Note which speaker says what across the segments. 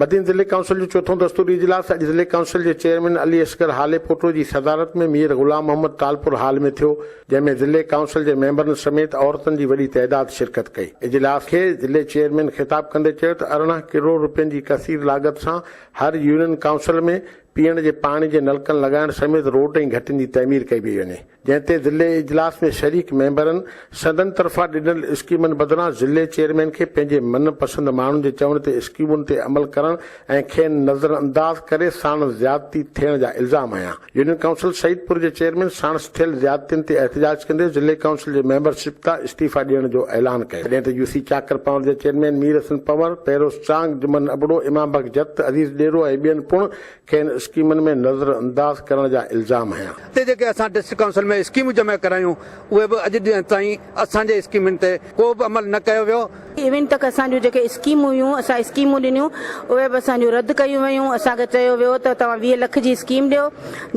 Speaker 1: بدين ضلعي ڪائونسل جو چوٿون دستوري اجلاس اڄ ضلعي ڪائونسل جي چيئرمين علي اصغر هاليپوٽو جي صدارت ۾ مير غلام محمد ٽالپر هال ۾ ٿيو، جنهن ۾ ضلعي ڪائونسل جي ميمبرن سميت عورتن جي وڏي تعداد شرڪت ڪئي. اجلاس کي ضلعي چيئرمين خطاب ڪندي چيو ته 18 ڪروڙ رپين جي ڪثير لاڳت سان هر يونين ڪائونسل ۾ پيئڻ جي پاڻي جي نلڪن لڳائڻ سميت روڊ ۽ گهٽين جي تعمير ڪئي پئي وڃي. جنهن تي ضلعي اجلاس ۾ شريڪ ميمبرن سندن طرفان ڏنل اسڪيمن بدران ضلعي چيئرمين کي پنهنجي من پسند ماڻهن جي چوڻ تي اسڪيمن تي عمل ڪرڻ ۽ کين نظرانداز ڪري ساڻس زيادتي ٿيڻ جا الزام هنيا. يونين ڪائونسل سعيد پور جي چيئرمين ساڻس ٿيل زيادتين تي احتجاج ڪندي ضلعي ڪائونسل جي ميمبرشپ تان استعيفا ڏيڻ جو اعلان ڪيو. جڏهن ته يوسي چاڪر پنور جي چيئرمين مير حسن پنور، پيروز چانگ، جمن ابڙو، امام بخش جت، عزيز ڏيرو ۽ ٻين پڻ کين اسڪيمن ۾ نظر انداز ڪرڻ جا الزام هنيا.
Speaker 2: تي جيڪي اسان ڊسٽرڪٽ ڪائونسل ۾ اسڪيمون جمع ڪرايون اهي به اڄ ڏينهن تائين اسان جي اسڪيمن تي ڪو به عمل نه ڪيو ويو.
Speaker 3: ايون تڪ اسان جون جيڪي اسڪيمون هيون اسان اسڪيمون ڏنيون اهي به اسان جون رد ڪيون ويون اسان کي چيو ويو ته توهان 20 لک جي اسڪيم ڏيو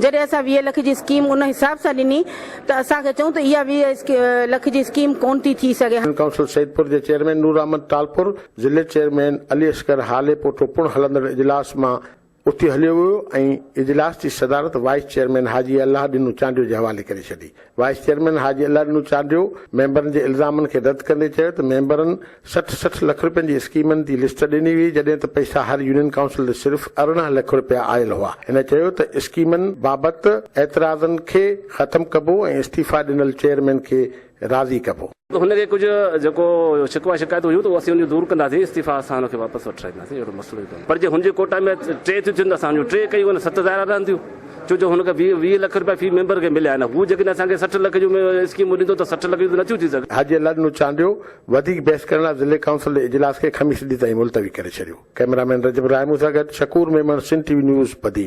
Speaker 3: جڏهن اسان 20 لک جي اسڪيم ان حساب سان ڏني ته اسان کي چيون ته اها 20 لک جي اسڪيم ڪونه ٿي ٿي سگهي.
Speaker 1: يونين ڪائونسل سيدپور جي چيئرمين نور احمد ٽالپر، ضلعي چيئرمين علي اصغر هاليپوٽو پڻ هلندڙ اجلاس مان اتي هليو ويو ۽ اجلاس جي صدارت وائيس چيئرمين حاجي الله ڏنو چانڊيو جي حوالي ڪري ڇڏي. وائيس چيئرمين حاجي الله ڏنو چانڊيو ميمبرن جي الزامن کي رد ڪندي چيو ته ميمبرن 60 60 لک رپين جي اسڪيمن جي لسٽ ڏني هئي جڏهن ته پئسا هر يونين ڪائونسل تي صرف 18 لک رپيا آيل هئا. هن چيو ته اسڪيمن بابت اعتراضن کي ختم ڪبو ۽ استعيفا ڏنل چيئرمين کي راضي ڪبو.
Speaker 4: هن کي ڪجهه جيڪو شڪوه شڪايتون هيون ته اهو اسين ان جون دور ڪنداسين، استعيفا اسان هن کي واپس وٺرائينداسين، اهڙو مسئلو ئي ڪونهي. پر جي هن جي ڪوٽا ۾ ٽي ٿيون ٿين ته اسان هن جون ٽي ڪيون ۽ ست ظاهرا رهن ٿيون، ڇو جو هن کي 20 لک رپيا في ميمبر کي مليا آهن، هو جيڪڏهن اسان کي 60 لک جون اسڪيمون ڏيندو ته 60 لک جون ته نٿيون ٿي سگهن.
Speaker 1: حاجي الله ڏنو چانڊيو وڌيڪ بحث ڪرڻ لاء ضلعي ڪائونسل جي اجلاس کي خميس ڏينهن تائين ملتوي ڪري ڇڏيو. ڪئميرا مين رجب راهمون سان گڏ Shakoor Memon, Sindh T V news, Badin.